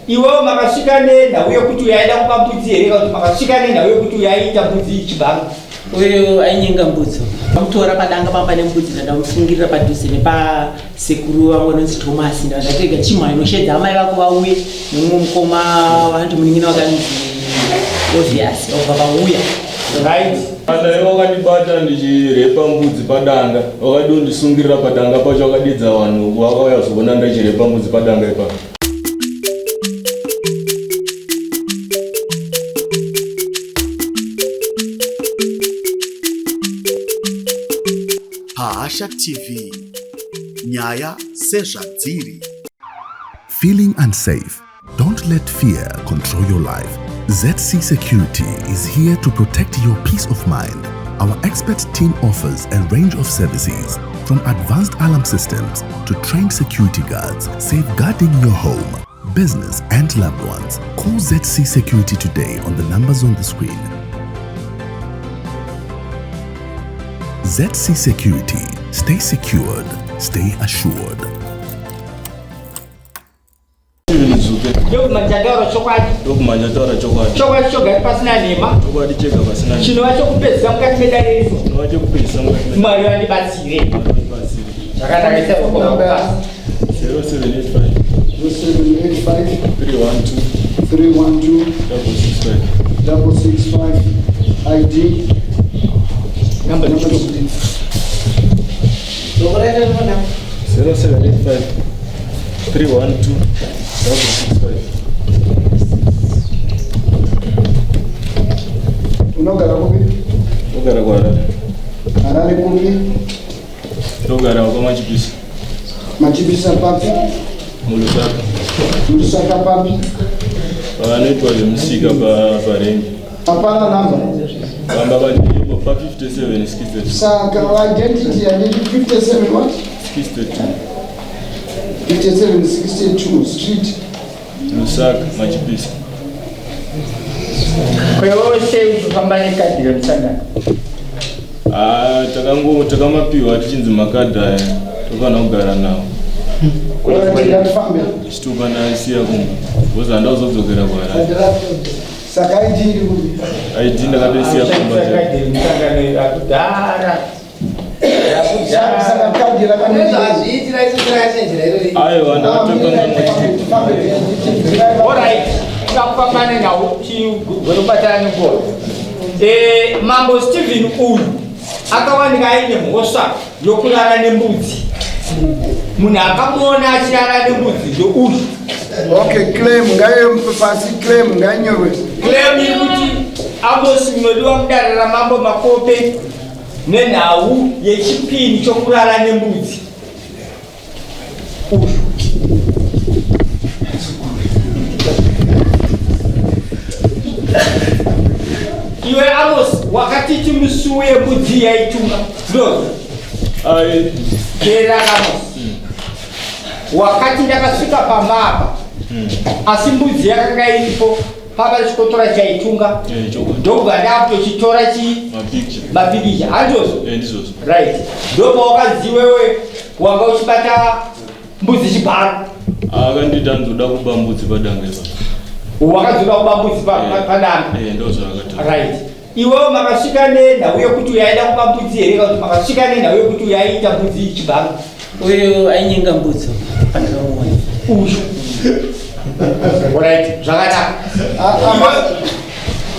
Iwewe makasvika nenhau yekuti uyo aida kuba mbudzi here kana kuti makasvika nenhau yekuti uyo aiita mbudzi ichibhanga? Uyo ainyenga mbudzi. Ndamutora padanga pamba nembudzi ndandamusungirira padhuze nepasekuru vangu vanonzi Thomas. Ndatega chimwa inoshedza amai vako vauye nemumwe mukoma vanoti munin'ina wakanzi Obvious vabva vauya. Right. Kana iwe wakandibata ndichirepa mbudzi padanga, wakadondisungirira padanga pacho wakadidza vanhu vakauya kuzoona ndachirepa mbudzi padanga ipapo. Pahasha TV, nyaya sezvadziri. Feeling unsafe? Don't let fear control your life. ZC Security is here to protect your peace of mind. Our expert team offers a range of services from advanced alarm systems to trained security guards, safeguarding your home, business, and loved ones. Call ZC Security today on the numbers on the screen. ZC Security. Stay secured, stay assured. Ndokumanja taura chokwadi. Ndokumanja taura chokwadi. Chokwadi choga pasina nhema. Chokwadi chega pasina nhema. Chinova chokupedzisa mukati medare rino. Chinova chokupedzisa mukati medare. Mwari vandibatsire. Zvakanaka isa ruoko pasi. 0785 0785 312 312 665 665 ID Number number 2. 0785 312 665. Unogara kupi? Ndogara kuHarare. Harare kupi? Ndogara kwaMachipisa. Machipisa papi? MuLusaka. MuLusaka papi? Panoitwa zvemusika parengi. Hapana namba. Pamba pandiripo pa 57 62. Saka identity yanditi 57 what? 62. 57 62 street. Lusaka, Machipisa. Kwewe sei uchifamba nekadhi remusangano? Ah, takango takamapiwa tichinzi makadhi aya tofanira kugara nawo. Ngatifambe. Chitupa ndasiya kumba. Because handakuzodzokera kuHarare. Saka ID iri kupi? ID ndakatoisiya kumba. Kadhi remusangano rakudhara. Saka kadhi rakanaka. Aiwa ndakatokanganwa chitupa. Alright, takufamba nenhau chigwere nenguva. Eh, Mambo Stephen uyu akawanika aine mhosva yokurara nembudzi. Munhu akamuona achirara nembudzi ndouyu. Okay, claim ngaive pasi claim ngainyorwe. Claim iri kuti Amos Munodiwa mudare raMambo Makope nenhau yechipini chokurara nembudzi. Uyu. Iwe Amos wakatiti musuwe mbudzi yaitunga. Ndozvo. Ai, Teerera Amos. Wakati ndakasvika pamba apa. Asi mbudzi yakanga iripo papa chikotora chaitunga. Eh, chokwadi. Ndobva ndakutochitora chi mapicture. mapikicha. Handizvozvo? Eh, ndizvozvo. Right. Ndopawakazi wewe wanga uchibata mbudzi chibharo. Akanditi anzoda kuba mbudzi padanga ipapo. Wakazoda kuba mbudzi padanga. Eh, ndozvaakataura. Right. Iwewe makasvika nenhau yekuti uyo aida kuba mbudzi here kana kuti makasvika nenhau yekuti uyo aiita mbudzi chibharo? Uyo ainyenga mbudzi pandakamuona. Uyu. Right, zvakanaka.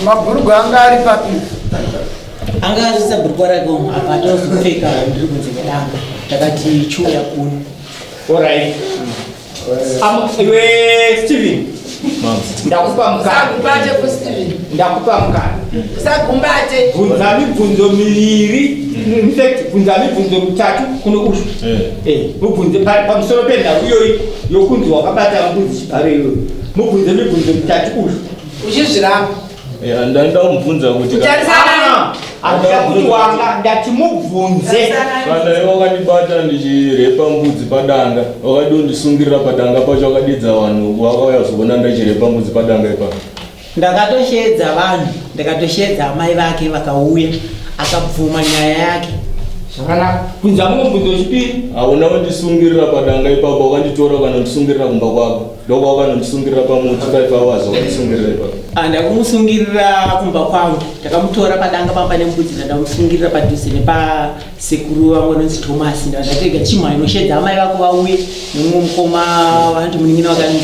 Mabhurugu anga ari papi? Anga asisa bhurukwa rake umu apa atozopfeka ndiri kunze kwedanga. Takati chiuya kuno. Alright. Iwe Steven, Mama. ndakupa mukana. Usagumbate ku Steven. Ndakupa mukana. Usagumbate. Bvunza mibvunzo miviri, in fact bvunza mibvunzo mitatu kuno uyu. Eh. Eh, mubvunze pamusoro penhau iyoyi yokunzi wakabata mbudzi chibharo iyoyo. Mubvunze mibvunzo mitatu uyu. Uchizviramba. Eh, ndaida kumubvunza kuti Kutarisana. Handida kuti wanga ndati mubvunze. kana iwe wakandibata ndichirepa mbudzi padanga, wakadondisungirira padanga pacho wakadidza vanhu vakauya kuzoona ndachirepa mbudzi padanga ipapo. Ndakatosheedza vanhu, ndakatosheedza amai vake vakauya akabvuma nyaya yake. Zvakanaka. Bvunza mumwe mubvunzo wechipiri. Hauna kundisungirira padanga ipapo, wakanditora ukanondisungirira kumba kwako. Ndokwawakanondisungirira pamuti 5 hours wakandisungirira ipapo. Ndakumusungirira kumba kwangu. Ndakamutora padanga pamba nembudzi ndandamusungirira padhuze nepasekuru vangu vanonzi Thomas. Ndatega chimwa inoshedza amai vako vauye nemumwe mukoma vanoti munin'ina wakanzi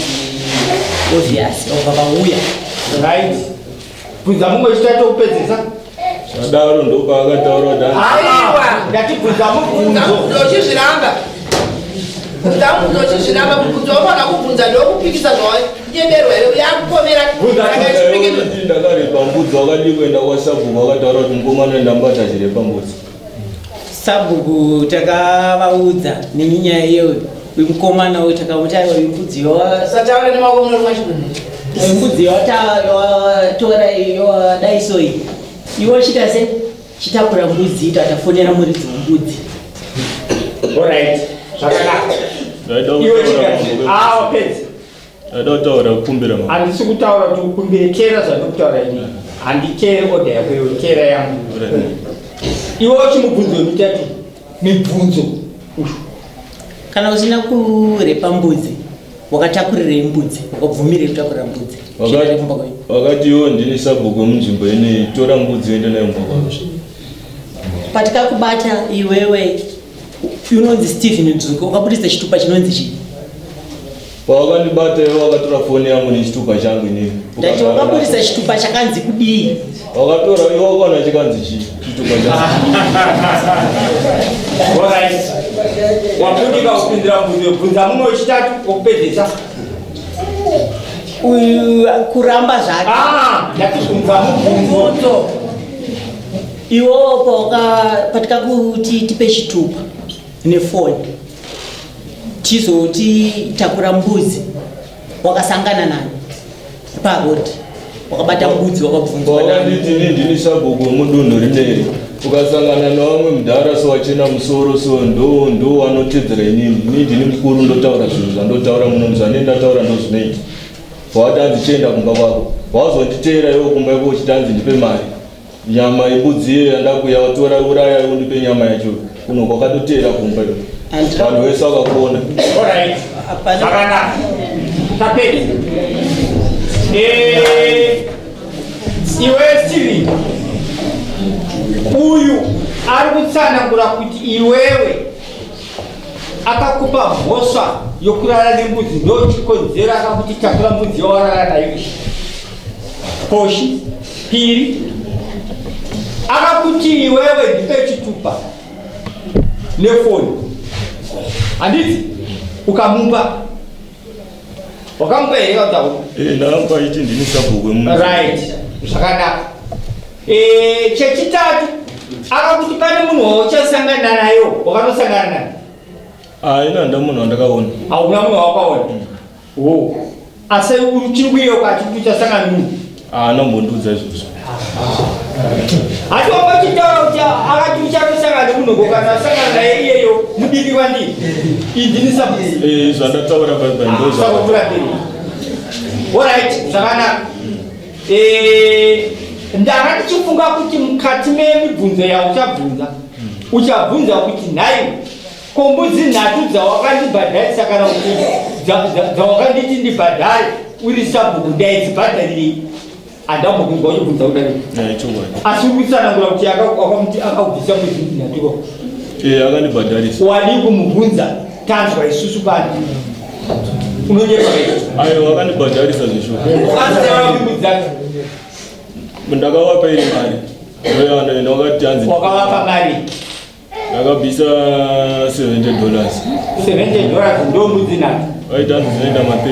Obvious vabva vauya. Right. Bvunza mumwe wechitatu wekupedzisa. Zvadaro ndopaakataura kuti Aiwa. Ndati bvunza mubvunzo. Uchizviramba. Bvunza mubvunzo uchizviramba mubvunzo waunogona kubvunza ndokupikisa zvawanyeberwa iwe yakupomera. Saka chipikisa. Kuti ndakarepa mbudzi wakadii kuenda kwasabhuku wakataura kuti mukomana ndamubata achirepa mbudzi. Sabhuku takavaudza nenyaya iyoyo uyu mukomana uyu takamuti aiwa uyu mbudzi Usataura nemaoko munorumwa chidumbu. uyu mbudzi yawatora yawadai so iyi iwe chita se chitakura mbudzi ita tafonera muridzi wembudzi. Alright. Zvakanaka. Ndaida Iwe kutaura chigadzira. mambo. Ah, wapedza. Ndaida kutaura kukumbira mambo. Handisi kutaura kuti ukumbire teera zvandikutaura ini. Handiteere order yako iwe teera yangu. Alright. Iwe uchimubvunzo mitatu. Mibvunzo. Kana usina kurepa mbudzi wakatakurirei mbudzi wakabvumirei kutakura mbudzi Chienda kumba kwenyu. Wakati iwo ndini sabhuku wemunzvimbo ineyi tora mbudzi uende nayo kumba kwako. Patikakubata iwewe unonzi Steven Nzuke wakabudisa chitupa chinonzi chii? Pawakandibata iwe wakatora foni yangu nechitupa changu inini. Ndati wakabudisa chitupa chakanzi kudii? Wakatora iwe wakaona chikanzi chii chitupa changu. Alright. Wapundika kupindura mubvunzo. Bvunza mumwe wechitatu wokupedzisa. Uyu kuramba zvake. Ah, ndati bvunza mubvunzo. Iwewo patikakuti tipe chitupa nefoni tizoti takura mbudzi wakasangana nani paroad wakabata mbudzi wakabvunzwa nani? Wakanditi ini ndini sabhuku wemudunhu rineri. Ukasangana nevamwe mudhara so wachena musoro so ndo ndo wanotedzera inini. Ini ndini mukuru ndotaura zvinhu zvandotaura muno zvandini ndataura ndozvinoita. Wati hanzi chienda kumba kwako. Wazonditeera iwe kumba iko uchiti hanzi ndipe mari. Nyama yembudzi iyo yandakuya watora uraya iwe undipe nyama yacho. Kuno kwakatoteera kumba iwe. Vanhu vese vakakuona. Alright. Hapana. Zvakanaka. Tapedza. Iwe Steven. Uyu ari kutsanangura kuti iwewe akakupa mhosva yokurara nembudzi ndochikonzero akakuti takura mbudzi yawarara nayo iyi. Koshi piri akakuti iwewe ndipe chitupa nefoni handiti ukamupa wakamupa here kataura? Ndakamupa achiti ndini sabhuku wemunhu. Right, zvakanaka. Chechitatu akakuti pane munhu wauchasangana nayo wakanosangana naye? Ah, ini handina munhu wandakaona. Hauna munhu wawakaona? Oh. Asi uchiri kuyeuka achiti uchasangana nemunhu? Haana kumbondiudza izvozvo. Hati wanga uchitaura kuti akati uchatosangana nemunhu ko kana asangana naye iyeyo mudiki kwandiri. Indini sabhuku. Zvandataura paipai ndo zva. Sakupfuura mberi. Alright, zvakanaka. Ndanga ndichifunga kuti mukati memibvunzo yauchabvunza uchabvunza kuti nhai ko mbudzi nhatu dzawakandibhadharisa kana kuti dzawakanditi ndibhadhare uri sabhuku ndaidzibhadharirei? Handambokunzwa uchibvunza kudai. Chokwadi. Asi uri kutsanangura kuti wakamuti akakubvisa mbudzi nhatu ko? Akandibhadharisa. Wadii kumubvunza tanzwa isusu pano? Unonyepa here? Aiwa, akandibhadharisa zveshuwa. Ukazitaura kuti mbudzi dzacho. Ndakavapa iri mari. Ndoyana wakati hanzi Wakavapa mari? Ndakabvisa $70. $70 ndo mbudzi nhatu. Vaiti hanzi dzinoita ma $30,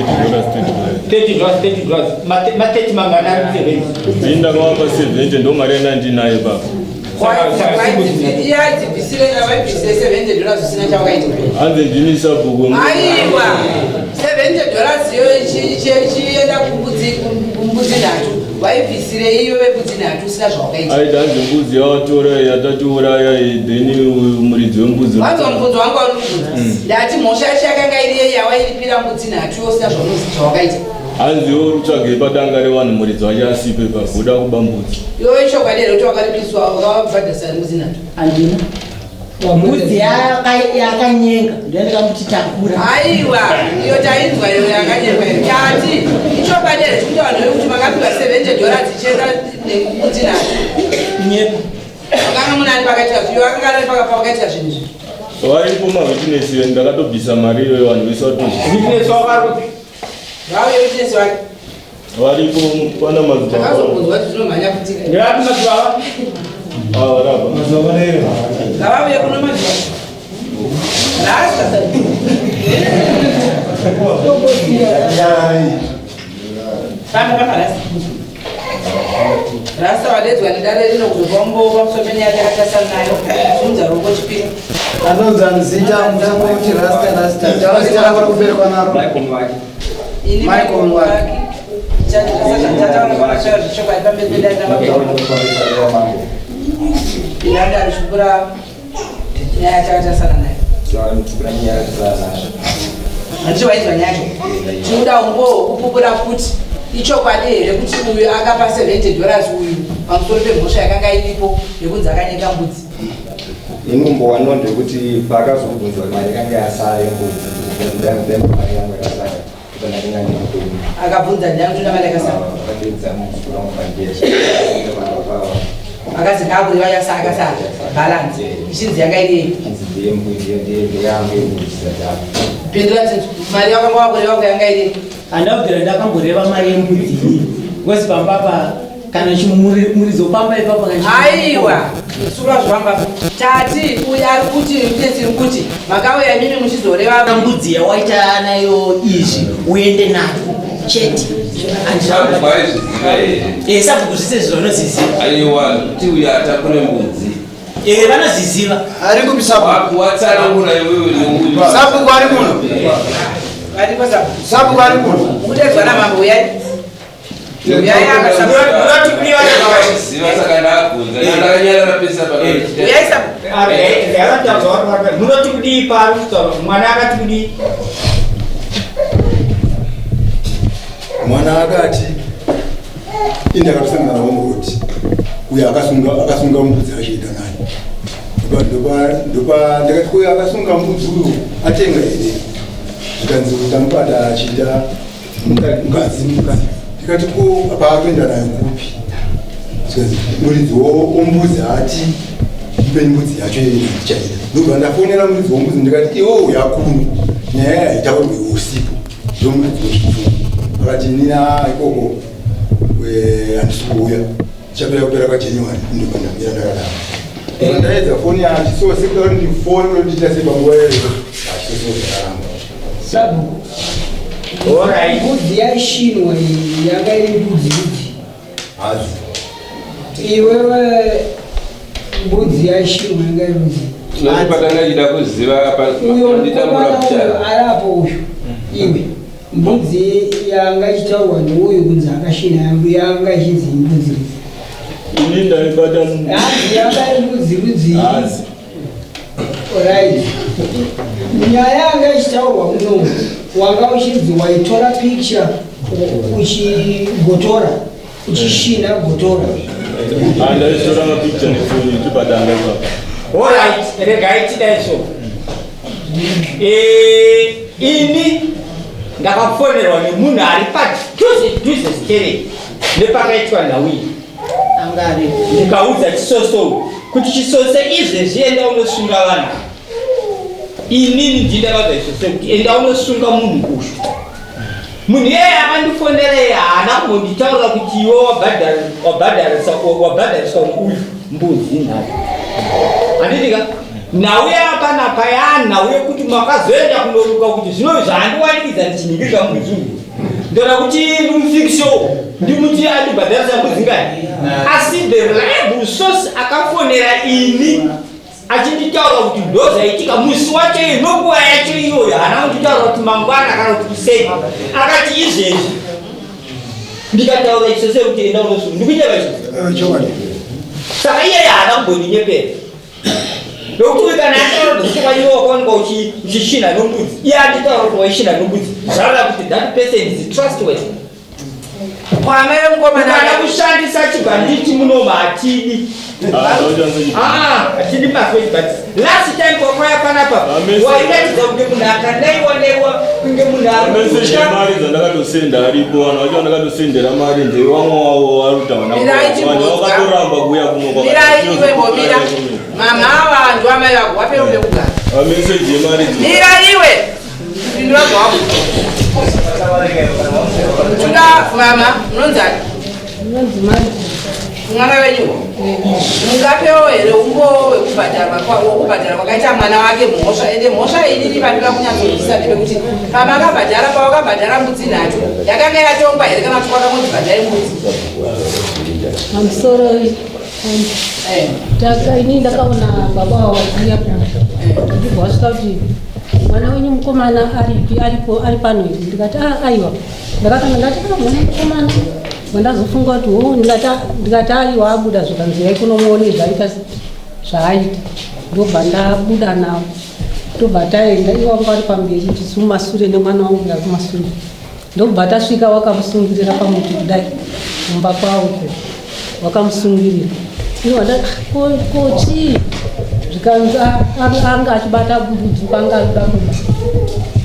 $30. $30, $30. Ma 30 mangana ari 70? Ini ndakavapa 70 ndo mari yandandinayo ipapo. Saka si mbudzi nhatu. Iye adzibvisire avaibvisire $70 usina chawakaita. Hanzi ndini sabhuku wemunhu. Aiwa, $70 iyo ichienda kumbudzi nhatu. Waibvisire iyo vembudzi nhatu usina zvawakaita. Aiti hanzi mbudzi yawatora yatatiuraya iyi, then muridzi wembudzi. Wanzwa mubvunzo wangu wauri kubvunza? Ndati mhosva yacho yakanga iri yei yawairipira mbudzi nhatu usina zvawakaita? Hanzi iwe uri kutsvagei padanga revanhu muridzi wacho asipo ipapo, uda kuba mbudzi. Iwe ichokwadi here kuti wakaripiswa wakavabhadharisa mbudzi nhatu? Handina. Mbudzi yakanyenga ndoyandakamuti takura. Aiwa, iyo tainzwa iyo yakanyengwa iyo. Tati ichokwadi here chikuti vanhu vekuti makapiwa 70 dollars ichienda nembudzi nhatu? Nyepa. Makanga munani pakaita iyo akanga ari pakaita zvinhu izvi. Varipo mawitness ndakatobvisa mari iyoyo vanhu vese vatozviziva. Witness wakarupi? Vauye witness wake. Varipo pana madzibaba. Takazobvunzwa kuti zvinomhanya futika. Ndevapi madzibaba? Ah, varapa. Ngavauye kuno madzibaba. Rasta. Famba famba rasta. Rasta wadedzwa nedare rino kuzopa umbowo pamusoro penyaya yatakatasana nayo. Simudza ruoko chipiri. Anonzi anzita muchangoti rasta rasta. Taura zita rako rekuberekwa naro. Ini Michael Mwaki. Tataura zvechokwadi pamberi pedare ramababa. Inanda richikura nyaya yatakatasana nayo. Handiti wainzwa nyaya yacho? Tinoda umbowo kupupura kuti ichokwadi here kuti uyu akapa 70 dollars uyu pamusoro pemhosva yakanga iripo yekunzi akanyenga mbudzi. Ini umbowo wandinoona ndewekuti paakazobvunzwa mari yakanga yasara yembudzi, mari yangu yakasara kuti ndatenga ndikupenyu. Akabvunza ndiyani kuti mari yakasara? Akapedza muzukuru wangu pandeshi. Akazi ngakureva yasara akasara balance ichinzi yanga iri yei? Chinzi ndeyembuzi yangu yembudzi dzatatu. Pindura tsinzi mari yakanga wakureva kuti yanga iri yei? Handina kubvira ndakamboreva mari yembudzi inini. Because pamba apa kana muridzo pamba ipapo kana Aiwa, sura zvamba. Tati uyu ari kuti witness iri kuti makauya imimi muchizoreva mbudzi yawaita nayo izvi uende nayo chete. Sabhuku aizviziva here? Eh, sabhuku zvese izvi vanoziziva. Aiwa, kuti uyu atakure mbudzi. Eh, vanoziziva. Ari kupi sabhuku? Watsanangura iwewe neuyu. Sabhuku ari kuno. Variko sabhuku. Sabhuku ari kuno. Mukudedzwa namambo uyai. Uyai apa sabhuku. Munoti kudii vana? Ziva saka ndabvunza. Ndakanyarara pesa pano. Uyai sabhuku. Munoti kudii pari kutaura? Mwana akati kudii? Mwana akati indakatosangana navo muroti uyo akasunga mbudzi achienda nayo. Ndopa ndakati uyo akasunga mbudzi uyu atenga here? Zvikanzi tamubata achiita mukadzi mukadzi. Ndikati ko apa akuenda nayo kupi? Zvikanzi muridzi wombudzi ati mupeni mbudzi yacho ndichaida. Ndobva ndafonera muridzi wombudzi ndikati iwe uya kuno nyaya yaitaurwe usipo ndomuridzi wechipfuwo. Akati inini ikoko handisi kuuya ndichapera kupera kwaJanuary. Ndobva ndamira ndakadaro. Saka ndaedza foni yacho so sekuda kuti ndifone kuti ndiita sei panguva iyoyo hachisoso zvakaramba. Sabhuku. Alright. Mbudzi yashinwa iyi yanga iri mbudzi rudzi. Hadzi. Iwewe mbudzi yashinwa yanga iri rudzi. Patanga chida kuziva Uyo nditambura mukomana uyo kuchara. arapo uyu iwe mbudzi yanga ichitaurwa neuyu kunzi akashina yanga ichinzi mbudzi rudzi. Ini ndaibata Hanzi yanga iri mbudzi rudzi. Hadzi. Right. Nyaya yanga ichitaurwa muno wanga uchinzi waitora picture uchigotora uchishina gotora. Ah, ndaitora mapicture nefoni ndichibatanga ipapo. Alright, regai tidai so. Ini ndakafonerwa nemunhu ari padhuze dhuze stereki nepakaitwa nhau iyi. Anga ari. Ndikaudza Chisoso kuti Chisoso izvezvi enda unosunga vanhu. Inini ndindakaudza Chisoso kuti enda unosunga munhu uyu. Munhu iyeye akandifonera iye haana kumbonditaurira kuti iwe wabhadhariswa uyu mbudzi nhatu. Handiti ka? Nhau yapanapa yanhau yekuti makazoenda kunoruka kuti zvino zvaandiwanikidza ndichinhingirika mbudzi uyu. Ndoda kuti ndimufikise ndimuti andibhadharisa mbudzi ngani. Asi the reliable source akafonera ini achinditaura kuti ndozvaitika musi wacho iyo nokuva yacho iyoyo haana kunditaura kuti mangwana kana kuti kusei. Akati izvezvi. Ndikataura icho sekuti enda unosunga. Ndikuita vacho. Chokwadi. Saka iyeye haana kumbondinyepera. Nokuti uyu kana ataura kuti kwaiwe wakaonekwa uchishina nombudzi. Iye anditaura kuti waishina nombudzi. Zvareva kuti that person is trustworthy. Kwamai vemukomana Kana kushandisa chibhanditi munomu hatidi. Ah, hatidi mafeki but last time kwakwaya panapa wairatidza kunge munhu akanaiwa naiwa kunge munhu ari Meseji kutya. yemari dzandakatosenda aripo vanhu vacho vandakatosendera mari ndevamwe wavo vari kuita Mirai vana chibvunzwa. vanhu vakatoramba kuuya kuno Mirai iwe mbomira. Mama ava ndiwamai vako wapewo pekugara. Meseji yemari Mira iwe. Ndindiwabva wako. Tunda mama munonzani? Mwana wenyuwo. Mungapewo here umbowo wekubhadharwa wokubhadhara kwakaita mwana wake mhosva ende mhosva iyi iri pandinoda kunyatsonzwisisa ndepekuti pamakabhadhara pawakabhadhara mbudzi nhatu yakanga yatongwa here kana kuti kwakangonzi bhadhare mbudzi? Pamusoro ini ndakaona baba vawakuya ndibva wasvika kuti mwana wenyu mukomana aripi aripo ari pano here ndikati "Ah, aiwa ndakatanga ndati "Ah, mwana mukomana wandazofunga kuti ho ndikati aiwa abuda zvikanzi yai kunomuone zvaita zvaaita ndobva ndabuda navo ndobva taenda ivo vanga vari pamberi tisu mumasure nemwana wangu ndari kumasure ndobva tasvika wakamusungirira pamuti kudai kumba kwavo ko wakamusungirira iwo ndati "Ah, ko chii zvikanzi "Ah, anga achibata mbudzi anga anoda kuba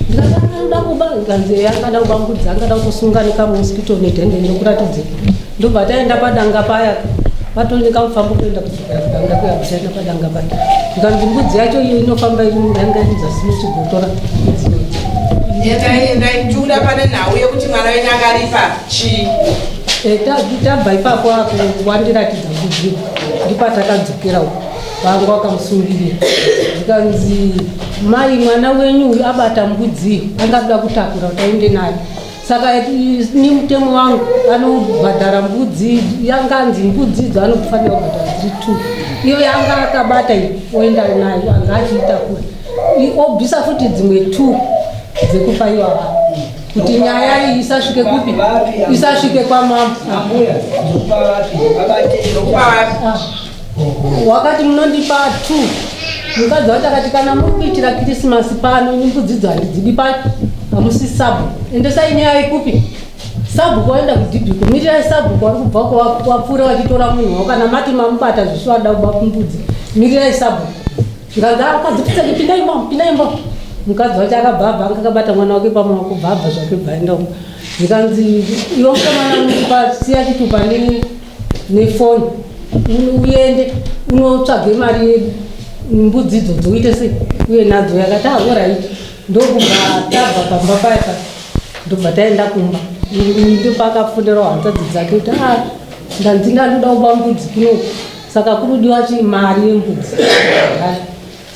ndikati "Ah, anoda kuba zvikanzi "Eh, angada kuba mbudzi angada kutosunga nekamusikito nedhende ndokuratidze ndobva taenda padanga paya patori nekamufambo kuenda kudzokera kudanga kuya taenda padanga paya zvikanzi mbudzi yacho iyo inofamba iri mudanga iri muzasi mechigotora mbudzi iyoyo Endai endai tikuda pane nhau yekuti mwana wenyu akaripa chii? Tabva ipapo apo wandiratidza mbudzi ndipatakadzokera uko vanga wakamusungirira zvikanzi mai mwana wenyu uyu abata mbudzi angada kutakura kuti aende nayo saka ni mutemo wangu anobhadhara mbudzi yanganzi mbudzi idzo anofanira kubhadhara dziri two iyo yanga akabata iyi oenda nayo anga achiitakura obvisa futi dzimwe two dzekupa ivava kuti nyaya iyi isasvike kupi isasvike kwamambo Ah. Wakati munondipa two mukadzi wacho akati kana muri kuitira kirisimasi pano ini mbudzi idzo handidzidi pacho hamusi sabhuku endesai nyaya ikupi sabhuku waenda kudhibhiko mirirai sabhuku wari kubva wapfuura wachitora munhu wavo kana mati mamubata zvisvo ada kuba mbudzi mirirai sabhuku zvikanzi akadzi pfuteki pindai mo pindai mo mukadzi wacho akabva abva anga akabata mwana wake pamaoko bva abva zvake bva aenda uko zvikanzi iwe mukomana unopa siya chitupa nefoni uende unotsvage mari yedu mbudzi idzodzo uite sei uye nadzo yakati ahoraiti ndokubva tabva pamba paya pa ndobva taenda kumba ndopakafonerawo hanzvadzi dzake kuti a ndanzi ndandoda kuba mbudzi kunoku saka kurudiwa chi mari yembudzi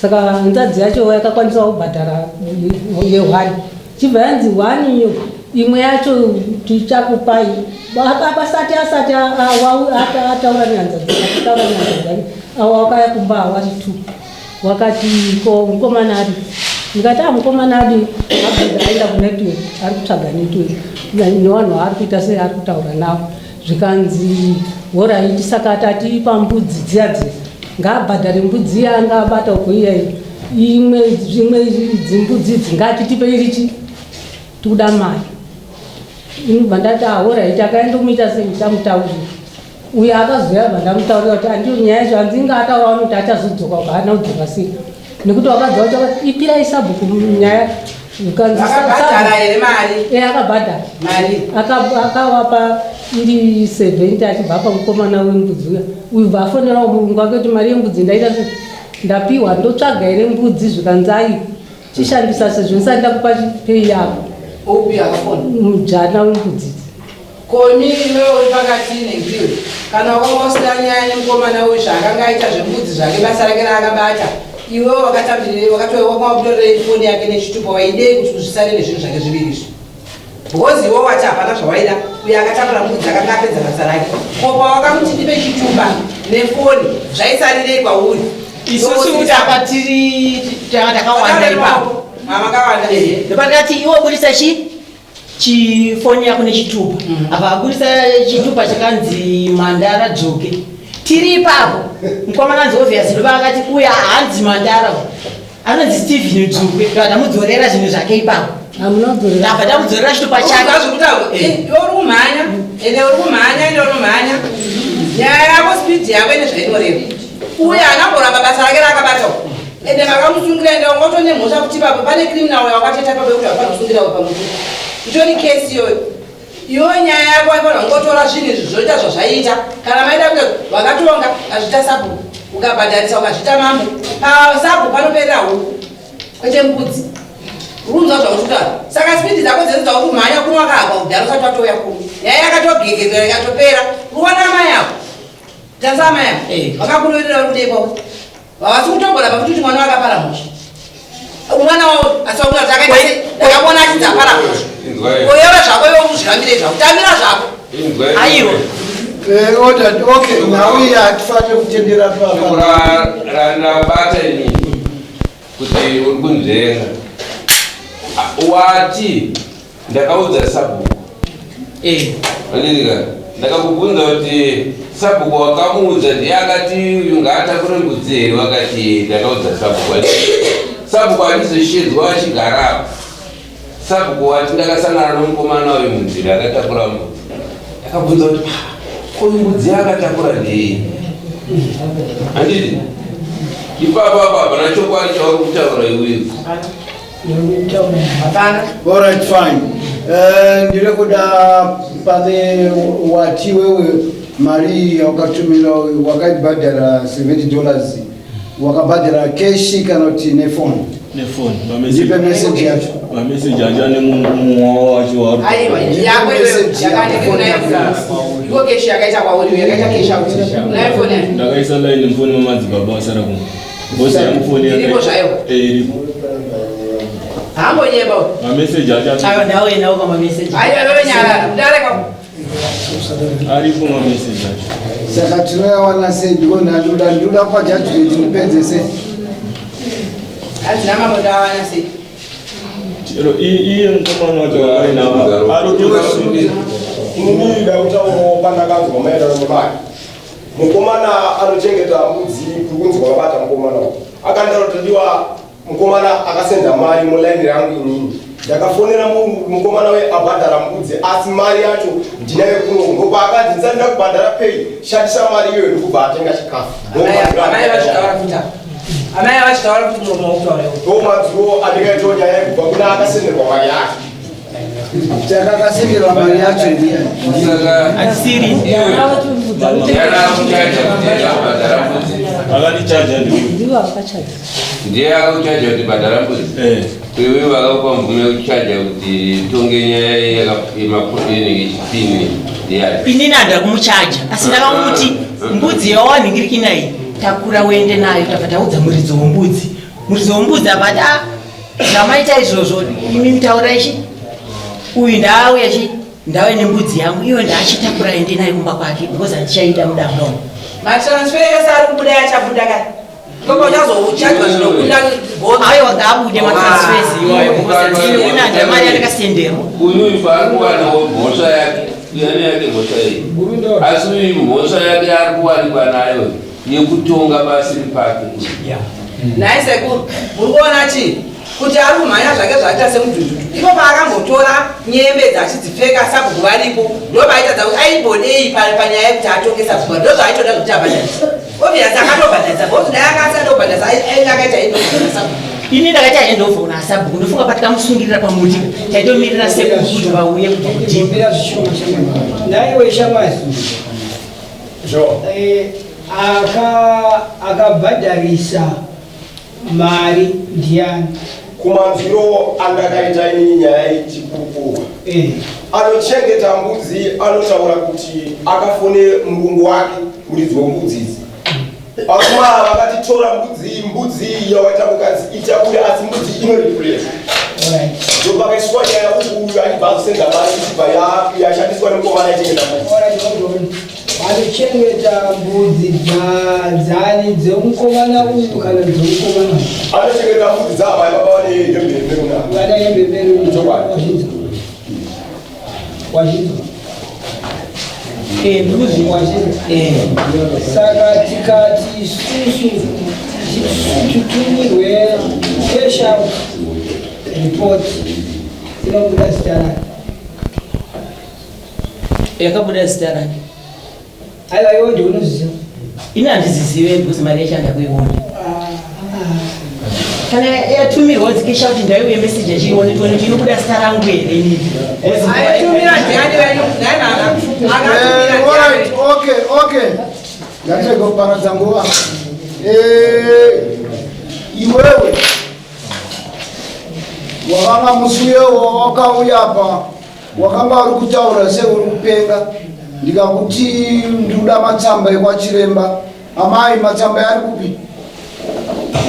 saka hanzvadzi yacho yakakwanisa kubhadhara yehwani chibva yanzi hwani iyo imwe yacho tichakupai asati asati ataura nehanzvadzi ataura nehanzvadzi yake awa wakaya kumba awari two wakati ko mukomana ari ndikati a mukomana adi abvunza aenda kunetwork ari kutsvaga network nevanhu vaari kuita sei ari kutaura navo zvikanzi horaiti saka tatipa mbudzi dziya dziya ngaabhadhare mbudzi iya anga abata uko iya imwe zvimwe dzimbudzi idzi ngatitipe irichi tikuda mari inobva ndati ahoraiti akaenda kumuita sei ndichamutaurira uyo akazouya bva ndamutaurira kuti andiyo nyaya yacho hanzi inga ataura kuti achazodzoka uko haana kudzoka sei nekuti wakadza wacho akati ipirai sabhuku nyaya Zvikanzi Akabhadhara here mari? Eh, akabhadhara Mari. Akavapa iri 70 achibva apa mukomana wembudzi uya uyu bva afonerawo murungu wake kuti mari yembudzi ndaita sei ndapiwa ndotsvaga here mbudzi zvikanzi ayi chishandisa sezvo ndisati ndakupa pei yako Upi akafona? mujana wembudzi idzi Ko imini iwewe uri pakati nengiwe kana wakanga usina nyaya nemukomana uyu zvaakanga aita zvembudzi zvake basa rake raakabata iwewe wakatambirei wakamutorerei foni yake nechitupa waidei kuti uzvisare nezvinhu zvake zviviri izvi because iwe wati hapana zvawaida uyo akatambura mbudzi akanga apedza basa rake ko pawakamuti ndipe chitupa nefoni zvaisarirei kwauri Isusu kuti apa tiri takawanda ipapo. Makawanda. Ndopandakati iwe budisa chi chifoni yako nechitupa apa abudisa chitupa chakanzi mandara dzvoke tiri ipapo mukomana anzi obvious ndopa akati uya hanzi mandara anonzi Steven Dzvukwe ndobva tamudzorera zvinhu zvake ipapo. Ndabva ndamudzorera chitupa chake. Zvekutaura iwe uri kumhanya, ende uri kumhanya, ende unomhanya. Nyaya yako speed yako ine zvainoreva. Uye haana kumboramba basa rake raakabata uku. Ende makamusungira ende wanga utone mhosva kuti ipapo pane criminal yawakatoita ipapo yekuti haufanira kusungira uyu pamuti. Itori case iyoyo. Iwe nyaya yako waifanira kungotora zvinhu izvi zvoita zvazvaiita. Kana maida kuita wakatonga ukazviita sabhuku, ukabhadharisa ukazviita mambo. Pasabhuku panoperera huku kwete mbudzi. Urunzwa zvauri kutaura. Saka speed dzako dzese dzauri kumhanya kuno wakahakwa kudhara usati watouya kuno. Nyaya yakatogegedzwa ikatopera. Uruona amai ako. Tarisa amai ako. Vakakuroverera vari kudei kwavo. Havasi kutogona pakuti kuti mwana wakapara mhosva. Mwana wavo asi vakuti akaita sei? Ndakamuona achinzi apara mhosva. Koyewe zvako iwe uzvirambire zvako. Tambira zvako. Aiwa. Order, okay, nhau iyi hatifaniri kutendera pa. Randabata inini kuti uri kunzvenga. Wati ndakaudza sabhuku. Andika ndakakubvunza kuti sabhuku wakamuudza ndiye akati uyu ngaatakure mbudzi here wakati ndakaudza sabhuku. Sabhuku achizoshedzwa achigara apa. Sabhuku wati ndakasangana nomukomana uyu munzira akatakura mbudzi. Ndakabvunza kuti "Ah, ko mbudzi yaakatakura ndei? Handiti ipapo apa hapana chokwadi chauri kutaura iwewe. Alright, fine. Ndiri kuda pane wati wewe mari yawakatumira wakaibhadhara 70 dollars wakabhadhara keshi kana kuti nefoni? Nefoni. Ndipe message yacho. Mameseji acho ane mumwe wacho waari. Aiwa, yako iwewe yakandikunayo. Iko keshi yakaita kwauri yakaita keshi out. Unayo foni yacho. Ndakaisa line mufoni mamadzibaba asara kumwe. Bosi yangu foni yaka- Iripo zvayo? Eh, iripo. Hambonyeba. Mameseji acho Aiwa ndauye nawo pamameseji. Aiwa wewe nyarara. Mudare kwako. aripo mameseji acho. Saka tinoyawana sei? Ndiko ndandoda ndinoda kupa judgment ndipedzese. Hanzi namambo ndawana sei? Chero iye mukomana wacho waainawo ari kutosungira. Inini ndida kutaurawo pandakanzwa maererano nemari. Mukomana anochengeta mbudzi kuri kunzi kwakabata mukomana uyu. Akanditaura kuti ndiwa mukomana akasenda mari mulaini rangu inini. Ndakafonera mukomana uyu abhadhara mbudzi asi mari yacho ndinayo kuno. Ndopaakadzi ndisati ndakubhadhara pay shandisa mari iyoyo ndikubva atenga chikafu. Amai vachitaura kuti amai vachitaura kuti muromo wautaura iwe. Ndomadziro andingaitawo nyaya yekubva kuna akasenderwa mari yake. Saka akasenderwa mari yacho ndiani? Asiri. Akandichaja ndiwe. Ndivo vakachaja. Ndiye akakuchaja kuti bhadhara mbudzi. Iwe vakakupa mvumo yekuchaja kuti tonge nyaya yemainenge ichipini ndiyani. Inini handina kumuchaja asi ndakamuti mbudzi yawanhingirikina iyi takura uende nayo. Tabva taudza muridzi wembudzi. Muridzi wembudzi abati a zvamaita izvozvo imi mutaura ichi uyu ndauya chi ndauya nembudzi yangu iyo ndaachitakura ende nayo kumba kwake because handichaida mudanga umu. Matransfer ese ari kubuda achabuda kare. Koko uchazouchajwa zvinokunda bhonzo. Aiwa ngaabude matransfers iwayo because ndini handina mari yandakasenderwa. Uyu paari kuwanawo mhosva yake, uyu ane yake mhosva iyi. Asi uyu mhosva yake ari kuwanikwa nayo yekutonga pasiri pake. Nhai sekuru, muri kuona chii? Kuti ari kumhanya zvake zvaaita semudhudhudhu. Ipo paakambotora nyembe dzachidzipfeka sabhuku varipo, ndopaaita kuti aimbodei panyaya yekuti atonge sabhuku. Ndozvaaitoda zvekuti abhadharisa. Obviously akatobhadharisa, because dai anga asina kubhadharisa ainge akaita handover kuna sabhuku. Ini ndakaita handover kuna sabhuku ndofunga patikamusungirira pamuti taitomirira sekuru kuti vauye kubva kudhimba. Nhaiwe shamwari. Akabhadharisa mari ndiani? Kumanzwiro andakaita inini nyaya ichikurukurwa, anochengeta mbudzi anotaura kuti akafone murungu wake muridzi wembudzi idzi. Varume ava vakatitora mbudzi, mbudzi iyi yawaita mukadzi ichabuda asi mbudzi inoreplace. Ndopakaiswa nyaya uku uyu achibva azosenda mari ichibva yashandiswa nemukomana aichengeta mbudzi. Anochengeta mbudzi dzani dzemukomana uyu kana dzemukomana uyu? Anochengeta mbudzi dzaamai baba vane hembe yemeruna. Vane hembe yemeruna. Chokwadi. Wazvinzwa? Ndikuzvinzwa. Wazvinzwa? Saka tikati isusu titumirwe cash out report. Inobuda zita rake. Yakabuda zita rake. Aiwa iwe ndiwe unozviziva. Ini handizizive because mari yacho handakuiona. Kana yatumirwa dzikesha kuti ndaiuye message achiiona tione kuti inobuda zita rangu here inini. Aitumira ndiani Eh, alright, okay, okay. Ngatirege kuparadza nguva. Eh, iwewe wakanga musi uyewo wakauya apa wakanga uri kutaura seuri kupenga ndikakuti ndikuda matsamba ekwachiremba amai matsamba ari kupi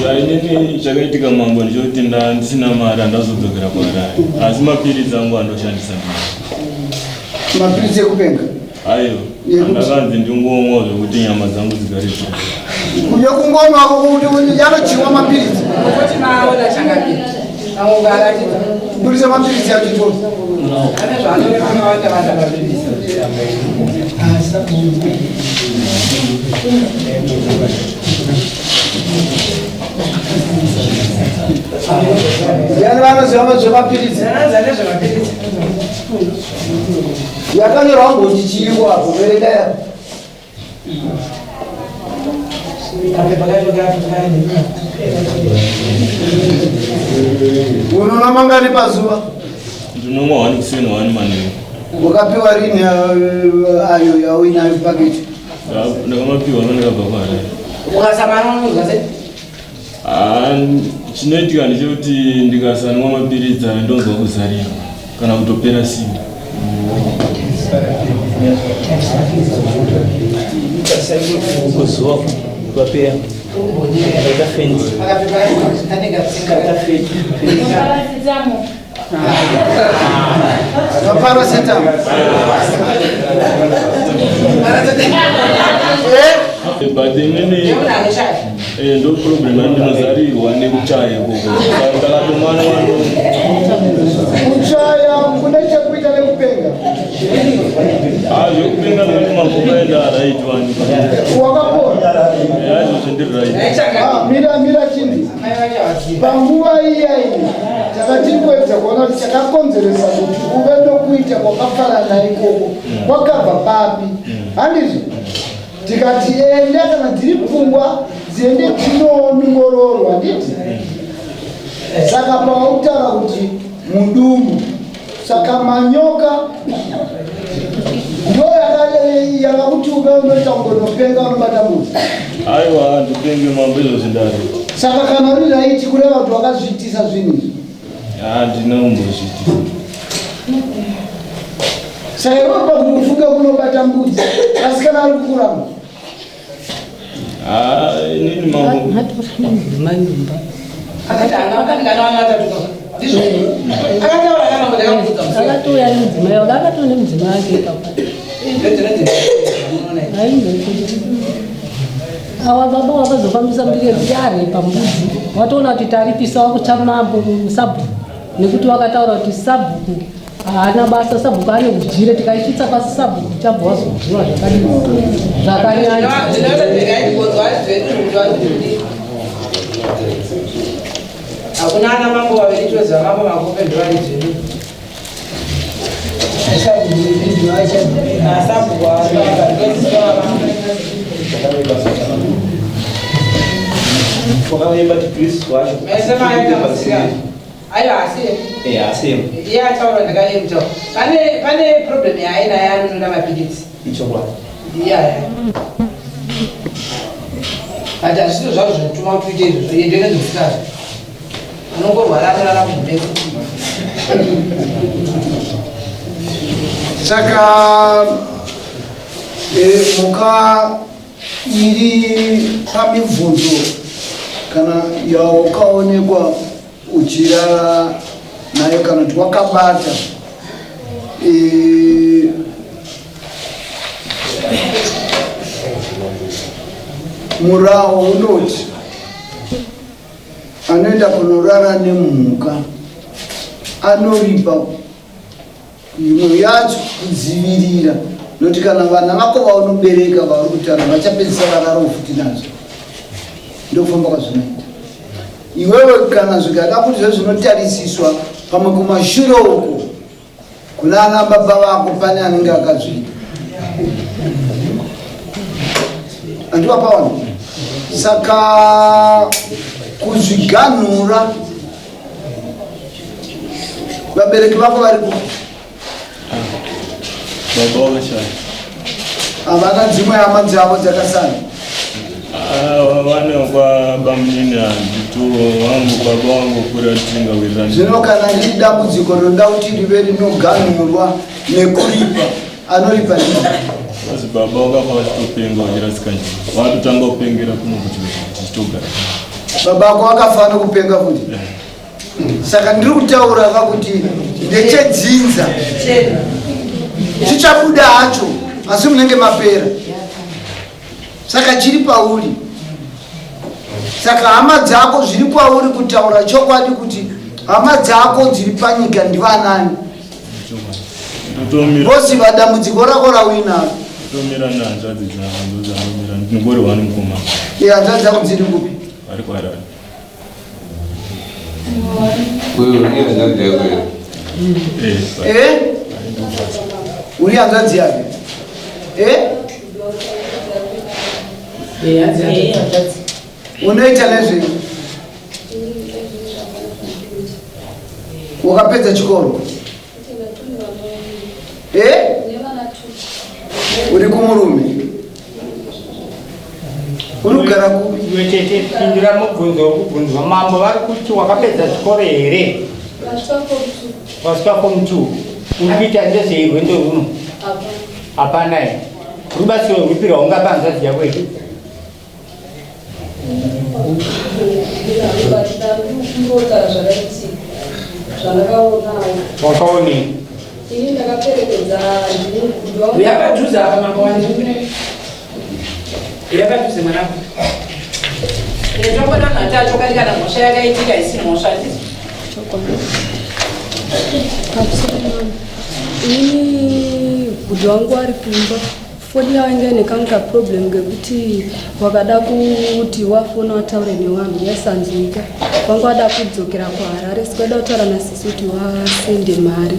Ya, inini chakaitika mambo ndechekuti nda ndisina mari handazodzokera kuHarare asi mapiritsi angu andoshandisa mapiritsi ekupenga ayo andakanzi ndingomwa zvekuti nyama dzangu dzigare dziri yekungonwa kuti yanochiwa mapiritsi Kuti maona changamire. Aungaratidza. budisa mapiritsi acho tose Ane zvaanoreva akawanda vanda mapiritsi. Yani vanoziva zvemapiritsi nezvemapiritsi yakanyorwa ngoti chiyiko apo verenga ya unoona mangani pazuva ndinomwa one kuseni one manheru wakapiwa rini eh, ayo yauinayo paketi ndakamapiwa ndakabva kuHarare Ukasamana unonzwa sei? Ah, chinoitika ndechekuti ndikasanwa mapiritsi ayo ndonzwa kuzarira kana kutopera simba kuzuva kwapera kaita fenzi kaita fenzi Paracetamol. But inini eh, ndo problem yangu ndinozarirwa nekuchaya ikoko Saka ndakatomwana wano kuchaya kune chekuita nekupenga Ah, zvekupenga ndakati mambokaenda right wani wakapora aizvozvo ndiri right Ah, mira mira chindi panguva iya iyi takatiri kuedza kuona kuti chakakonzeresa kuti uve nokuita kwakafanana ikoko kwakabva papi handizvo tikati enda kana dziri pfungwa dziende dzinoongororwa handiti saka pautaura kuti mudumbu saka manyoka ndo yakakuti uve unoita kungonopenga unobata mbudzi aiwa handipenge mambo izvozvi ndari saka kana uri right kureva kuti wakazviitisa zvinhu izvi handina kumbozviitisa saka iwe pakuti ufunge kunobata mbudzi asi kana ari kukuramba Ah, inini mambo Akati anga akati kana vana vatatu ndizvo. Akataura kana mambo ndakamubvunza musi. Akatouya nemudzimai wake, akatouya nemudzimai wake ipapo. Awa baba wakazofambisa mbiri yekuti arepa mbudzi watoona kuti taripisa wakutsva mambo sabhuku nekuti wakataura kuti sabhuku haana basa sabhuku ane udyire tikaisvitsa pasi sabhuku chabva wazodyiwa zvakadii zvakanyanya Hakuna ana mambo vaviri toziva mambo makope ndovaridzi vedu. Asabhuku wakaimba chikristu wacho Mese maita musika. Aiwa asi Eh, asi iye ataura ndakayemutaura. Pane pane problem yaainayo anonoda mapiritsi. ichokwadi Iyaya. But hazvisi zvazvo zvinotuma kuti uite izvozvo iye ndoinonzi musikazvo. Unongorwara anorara kumbezi. saka eh, mhuka iri pamibvunzo kana yaukaonekwa uchirara nayo kana kuti wakabata eh, murawo unoti anoenda kunorara nemhuka anoripa imwe yacho kudzivirira nokuti kana vana vako vaunobereka vauri kutaura vachapedzisa vararawo futi nazvo ndokufamba kwazvinoita iwewe kana zvikada kuti zve zvinotarisiswa Pamwe kumashure uko kuna ana baba vako pane anenge akazviita. Andiwapaona? Saka kuzviganhura vabereki vako vari kupi? Baba wakashaya. Havana dzimwe hama dzavo dzakasara. Ah, vane kwa bamunini handito wangu baba wangu kura tisingawirirani. Zvino kana riri dambudziko rinoda kuti rive rinoganhurwa nekuripa, anoripa ndii? Vazi baba wakafa vachitopenga vachirasika njira. Vakatotanga kupengera kuno kuti tichitogara. Baba vako vakafa nokupenga futi. Saka ndiri kutaura ka kuti ndechedzinza chichabuda hacho asi munenge mapera. Saka chiri pauri. Saka hama dzako zviri kwauri kutaura chokwadi kuti hama dzako dziri panyika ndivanani. Voziva dambudziko rako rauinaro. Ndotomira nehanzvadzi dzangu ndodzandomira ndingori wani mukomana. Iye hanzvadzi dzako dziri kupi? Vari kuHarare. Eh? Uri hanzvadzi yake? Eh? Unoita nezvei? Wakapedza chikoro? Eh? Uri kumurume? Uri kugara kupi? Iwe tete pindura mubvunzo wekubvunzwa mambo vari kuti wakapedza chikoro here? Wasvika form 2. Uri kuita ndezvei rwendo runo? Hapana here? Rubatsiro rwupi rwaungapa hanzvadzi yako here? Wakaonei? Ini ndakaperekedza Uya padhuze apa mambo wani. Uya padhuze mwanangu. Tokona nhati chokwadi kana mhosva yakaitika isi mhosva ndizvo. Ini bhudhi wangu ari kumba foni yavo inge ine kamwe kaproblem kekuti wakada kuti wafona wataure nevanhu yaisanzwika vanga vada kudzokera kuharare saka vada kutaura nasisi kuti wasende mari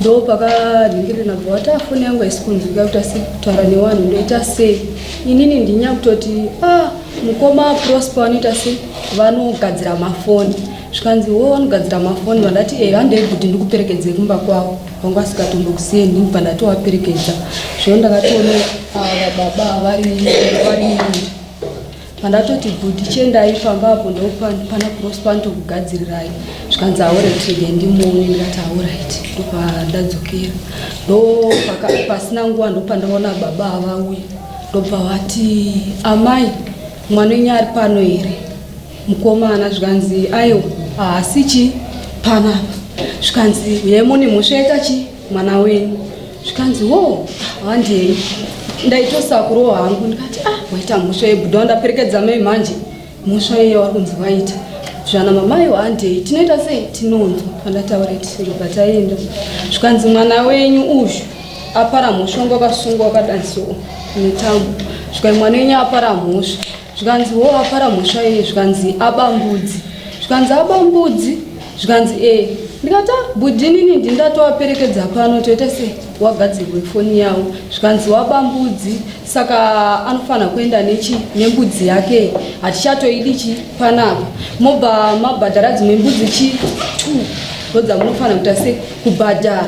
ndo pakanhingirira bva wati afoni yangu haisi kunzwika kuti asi kutaura nevanhu ndoita sei inini ndinya kutoti ah mukoma prosper vanoita sei vanogadzira mafoni zvikanzi wo vanogadzira mafoni vandati e handei kuti ndikuperekedze kumba kwavo vanga vasingatombokusiye ndini pandatovaperekedza zvino ndakatoona ava baba vari vari pandatoti bhudhi chiendai pamba apo ndopana prosper ndokugadzirirai zvikanzi aorit rege ndimuone ndikati aorit ndopandadzokera ndopasina nguva ndopandaona baba avauya ndobva vati amai mwana wenyu ari pano here mukomana zvikanzi aiwa haasi chi panapa zvikanzi uyai mune mhosva yaita chi mwana wenyu zvikanzi wo handei ndaitosakurowo hangu ndikati ah waita mhosva yebhuda wandaperekedza mai manje mhosva iye wari kunzi waita zvana mamaiwo handei tinoita sei tinonzwa pandataura ndobva taenda zvikanzi mwana wenyu uyu apara mhosva wanga wakasungwa wakadanso netambo zvikanzi mwana wenyu apara mhosva zvikanzi wo apara mhosva iyi zvikanzi aba mbudzi zvikanzi aba mbudzi zvikanzi e ndikati ah, bhudhi inini ndindatovaperekedza pano toita sei wagadzirwe foni yavo zvikanzi waba mbudzi saka anofanira kuenda nechi nembudzi yake hatichatoidi chi panapa mobva mabhadhara dzimwe mbudzi chi two ndodzamunofanira kuita sei kubhadhara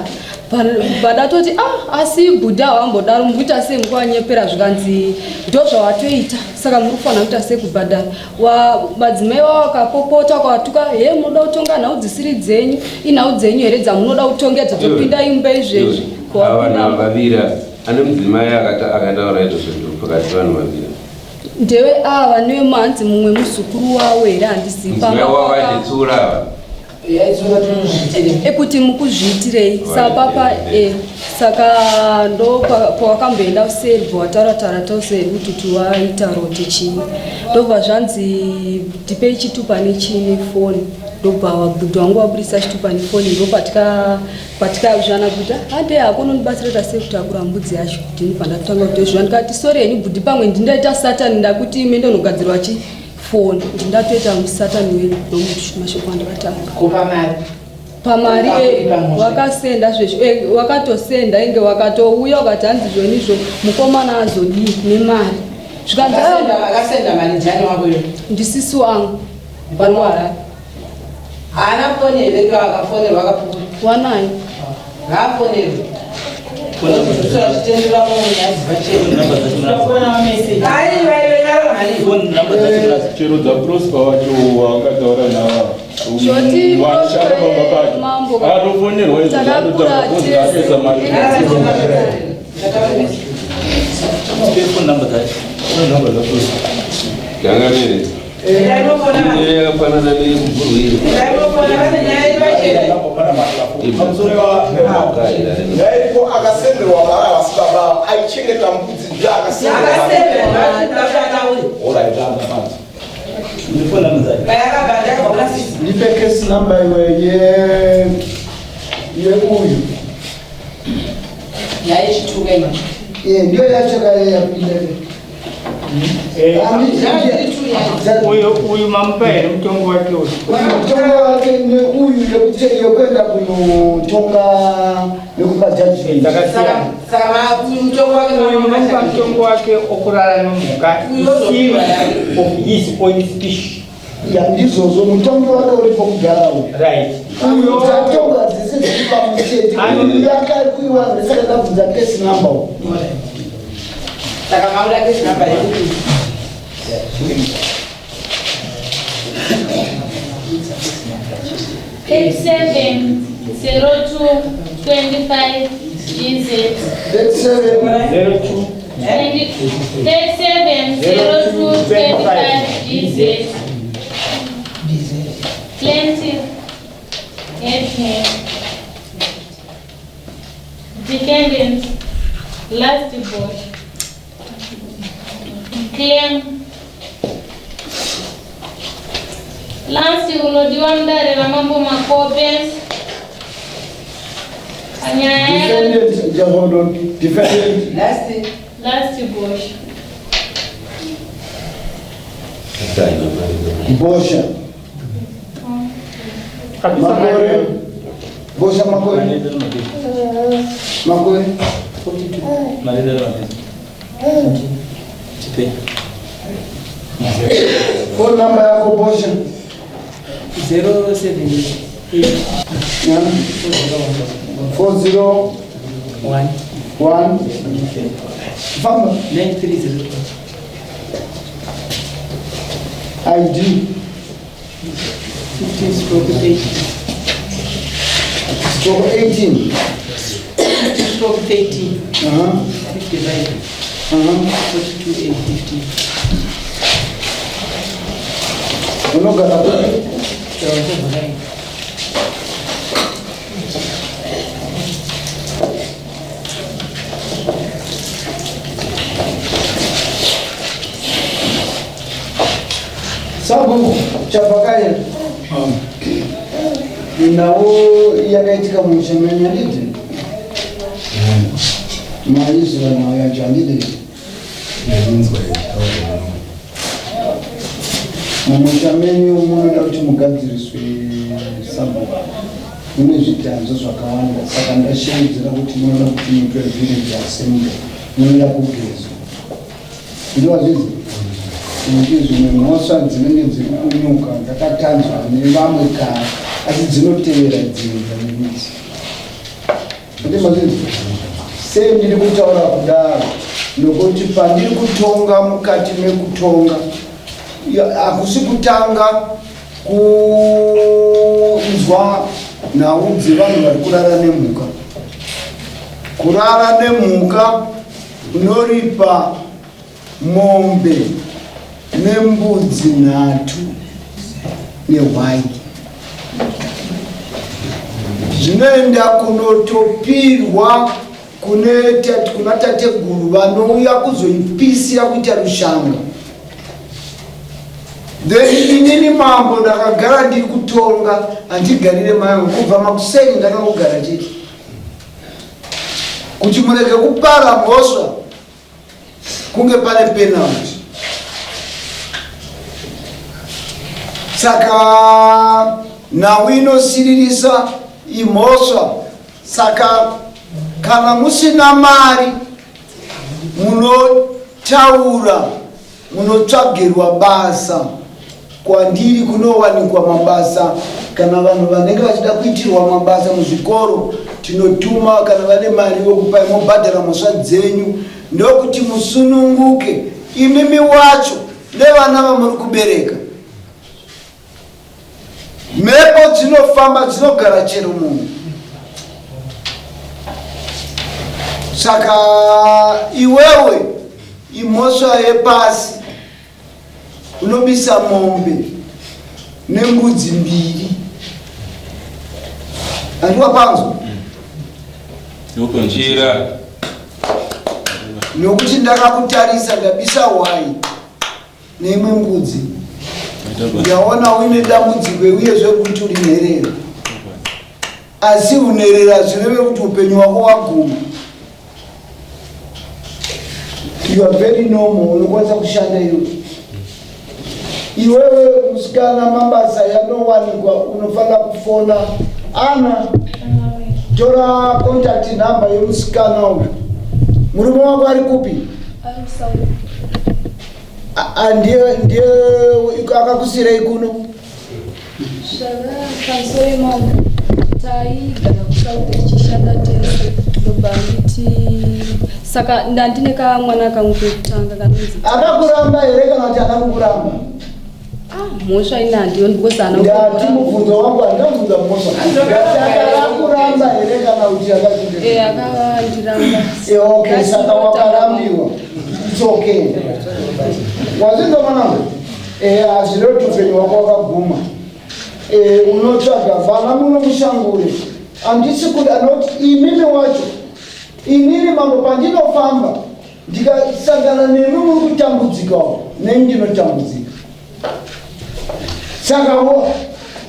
Padatoti ah asi bhudha hawambodaro mukuita sei mukuwanyepera zvikanzi ndozvawatoita saka muri kufanira kuita sei kubhadhara madzimai wavo akapopota akawatuka he munoda kutonga nhau dzisiri dzenyu inhau dzenyu here dzamunoda kutonga dzotopinda imba izvezvi Ava vaviri ane mudzimai akataura izvozvo pakati vanhu vaviri ndewe ava newemanzi mumwe muzukuru wavo here handizivi mudzimai wavo achitsiura ava ekuti mukuzviitirei sapapa e saka ndo pawakamboenda kuseri bva wataura taura tauseri kuti kuti waita rote chii ndobva zvanzi tipei chitupa nechii nefoni ndobva wabhudhi wangu waburisa chitupa nefoni ndopatika patikazvana kuti hande hako unondibatsira ta sei kutakura mbudzi yacho ndini pandatanga kutozviva ndikati sori henyu bhudhi pamwe ndindaita satani ndakuti ime ndonogadzirwa chi foni ndindatoita musatani wenyu nomashoko andakataura Kupa mari. Pamari wakasenda zvezvo wakatosenda inge wakatouya ukati hanzi zvonizvo mukomana azodii nemari. Zvikanzi akasenda mari ndiani wako iwe? Ndisisi wangu vari. Haana foni here ndo akafonerwa akapupura? Wanayo. Ngaafonerwe. Chero dzaProsper wacho waakataura nawa Zvoti vanoshanda pamba pacho mambo akatofonerwa izvo Takakura zvaanotaura kozi akaisa mari. Changamire. Yakafanana nemubhuru iri. Yairipo akasenderwa mari havasi baba aichengeta mbudzi ndiye akasenderwa. Ndipe case number iwe ye yeuyu. Yaichituka ima. Eh, ndiyo yacho ka yapinda. Uyu uyu mamupa here mutongo wake uyu? Mutongo wake neuyu yekuenda kunotonga nekupa judgment. Dzakasiyana. Uyu munomupa mutongo wake okurara nemhuka isiri of his own species. Ya ndizvozvo mutongi wake uripo kugara uyu. Right. Uyu tatonga dzese dziri pamuchete. Uyu yakari kuiwa saka ndabvunza case number uyu. Saka makuda case number yekuti 87 02 25 GZ. 87 02 37 02 25 GZ. Plaintiff Headman. Defendant Last Boy. Claim Last unodiwa mudare ramambo Makope. Panyaya Defendant, just hold on. Defendant. Last Bush. Bosha. Makore. Bosha makore. Makore. Phone number yako Bosha. 078 Yeah. 40 1 1 Famba. 9302 ID 15 stroke 30 stroke 18 15 stroke 13 55 42 and 15. Unogara kupi? Chabvakai. Sabhuku Chabvakaira. Nhau yakaitika musha menyu handiti? Maiziva nhau yacho handiti? Mumusha menyu munoda kuti mugadziriswe sabhuku. Mune zvidhanzo zvakawanda saka ndashevedzera kuti munoda kuti muitwe village assembly. Munoda kugezwa. Ndowazvizi? Nokuti zvimwe mhosva dzinenge dziri kunyuka dzakatanzwa nevamwe kare asi dzinotevera dzinza nemidzi. Ndimazvizi? Sei ndiri kutaura kudaro? Nokuti pandiri kutonga mukati mekutonga hakusi kutanga kunzwa nhau dzevanhu vari kurara nemhuka. Kurara nemhuka unoripa mombe nembudzi nhatu nehwai zvinoenda kunotopirwa kuna tateguru vanouya kuzoipisira kuita rushanga. Then inini mambo ndakagara ndiri kutonga, handigarire mai kubva makuseni ndakangogara chete kuti murege kupara mhosva kunge pane penalty. Saka nhau inosiririsa. Imhosva saka kana musina mari munotaura munotsvagirwa basa kwandiri kunowanikwa mabasa kana vanhu vanenge vachida kuitirwa mabasa muzvikoro tinotuma kana vane mari vokupai mobhadhara mhosva dzenyu ndokuti musununguke imimi wacho nevana vamuri kubereka Mhepo dzinofamba dzinogara chero munhu. Saka iwewe imhosva yepasi unobisa mombe nembudzi mbiri. Handiwa panzwa? Njira. Nokuti ndakakutarisa ndabisa hwai. neimwe mbudzi ndaona uine dambudziko uyezve kuti uri nherera asi unherera zvireve kuti upenyu wako waguma you are very normal unokwanisa kushanda iwe iwewe musikana mabasa yanowanikwa unofanira kufona ana tora contact number yemusikana uyu murume wako ari kupi Ndiye ndiye akakusirei kuno? Pamusoro mambo taigara kuSouth tichishanda tese ndobva nditi saka ndandine kamwana kangu kekutanga kanonzi akakuramba here kana kuti akakukuramba? Ah, mhosva ini handiyo because haana ndati mubvunzo wangu handabvunza mhosva ndati akakuramba here kana kuti akazvii eh, akavandiramba eh, okay saka wakarambiwa it's okay wazvinzwa mwanangu eh, hazvirevi kuti upenyu hwako wakaguma unotsvaga vana muno mushangure handisi kuda nokuti imimi wacho inini mambo pandinofamba ndikasangana nemi muri kutambudzikawo neni ndinotambudzika saka wo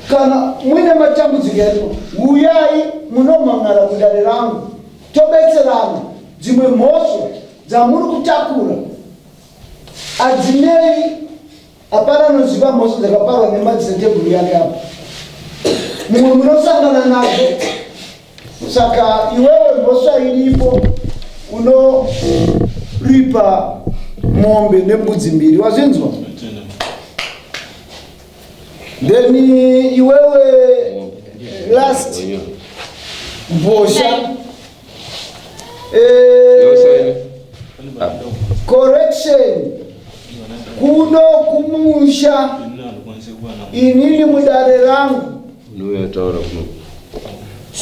kana muine matambudziko ariko uyai munomhan'ara kudare rangu tobetserana dzimwe mhosvo dzamuri kutakura hadzinei hapana anoziva mhosvo dzakaparwa nemadziteteguru yake apo mumwe munosangana nadzo Saka iwewe mhosva iripo unoripa mombe nembudzi mbiri wazvinzwa? Then iwewe last mbosha eh, correction kuno kumusha inini mudare rangu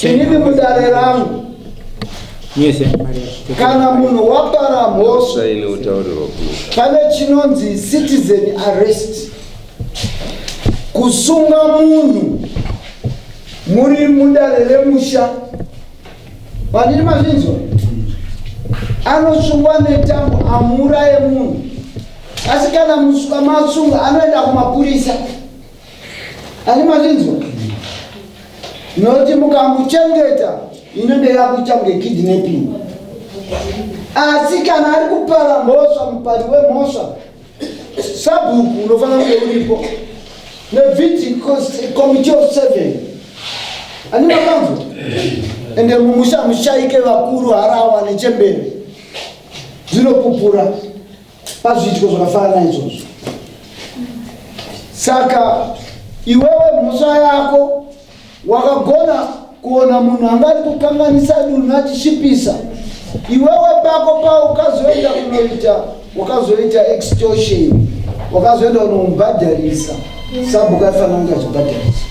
Inini mudare rangu kana munhu wapara mhosva pane chinonzi citizen arrest kusunga munhu muri mudare remusha vandini mazvinzwa anosungwa netambo amuuraye munhu asi kana masunga anoenda kumapurisa Ani mazvinzwa? Nokuti mukamuchengeta inenge yakuita kunge kidnapping. Asi kana ari kupara mhosva, mupari wemhosva, sabhuku unofanira kunge uripo nevhiti committee of seven. Ani makanzwa? Ende mumusha mushaike vakuru harawa nechembere dzinopupura. pazviitiko zvakafanana naizvozvo saka iwewe mhosva yako wakagona kuona munhu anga ari kukanganisa dunhu achisvipisa iwewe pako paukazoenda kunoita wakazoita extortion wakazoenda kunomubhadharisa sabhuku aifanira kunge achibhadharisa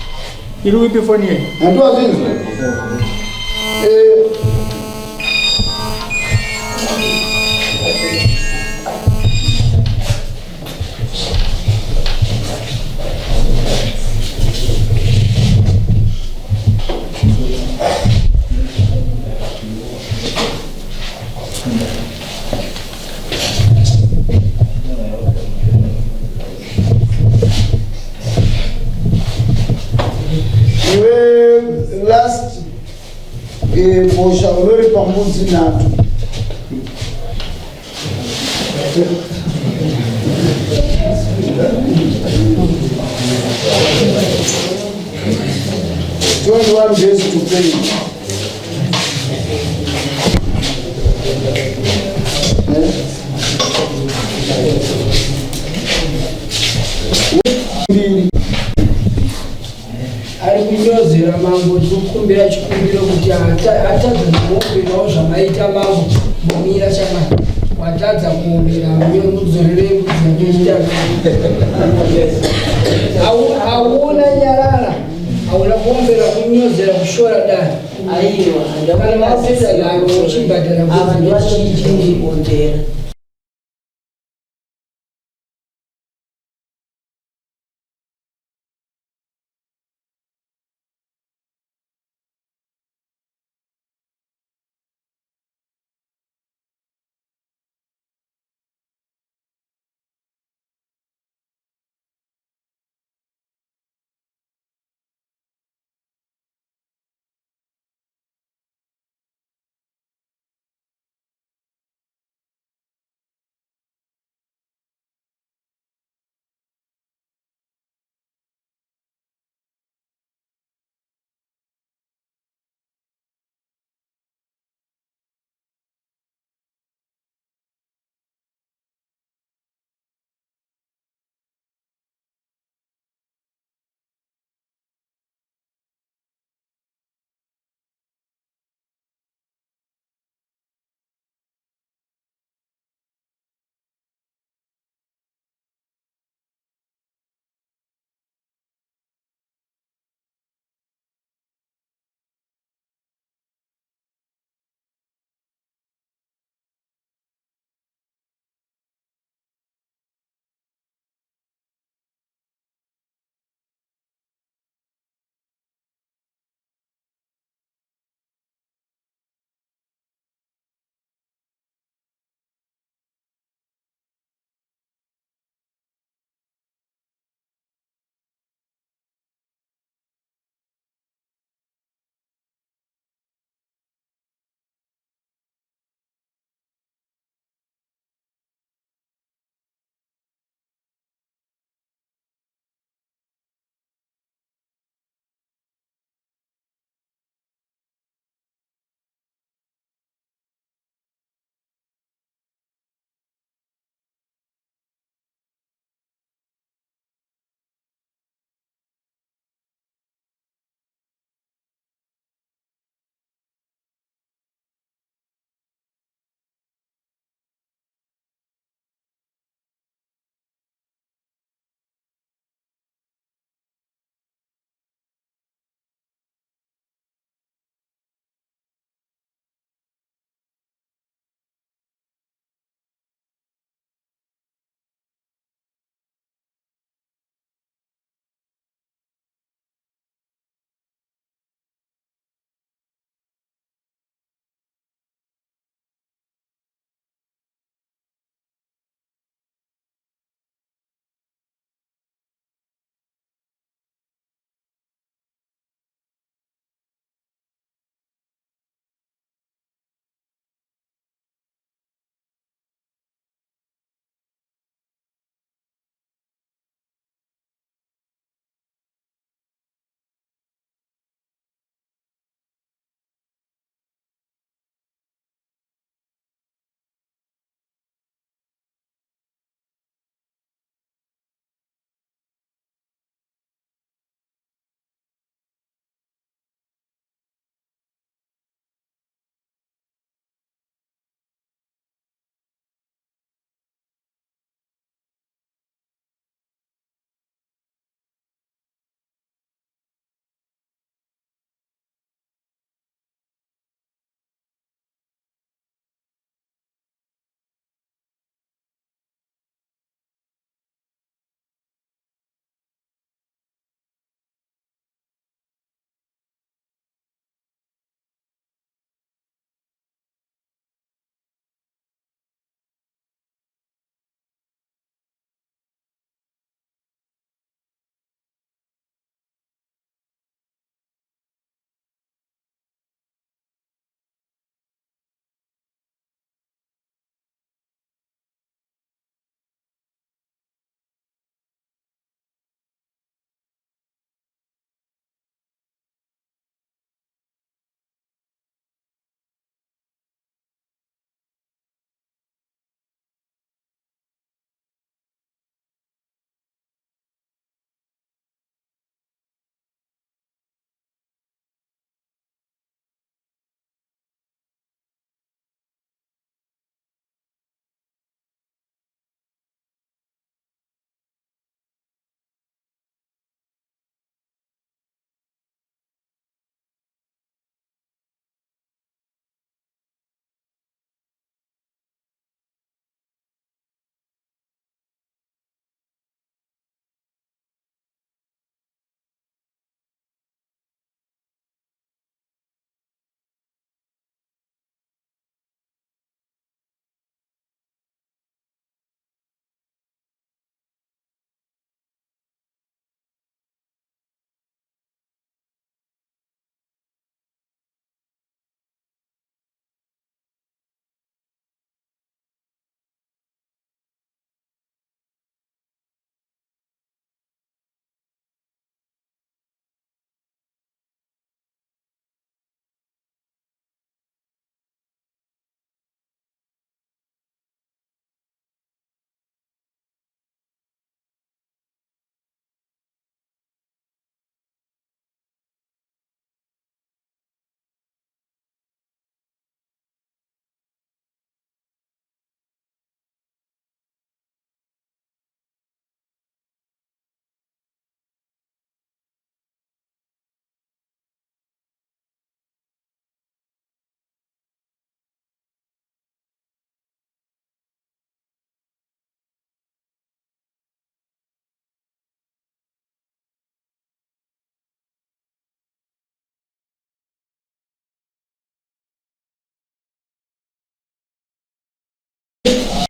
iri kuipi foni yedu handiwazvinzwa eh, Iwe last Bosha unoripa mbudzi nhatu. Twenty one days Mupei. Mbiri. Ari kunyozera mambo tikukumbira chikumbiro kuti atadza kuomberawo zvamaita mambo momira chamai watadza kuombera mudzorere mbudzi hauna nyarara hauna kuombera kunyozera kushora dare Aiwa, kana wapedza nharo uchibhadhara ava ndovachichinji kuombera.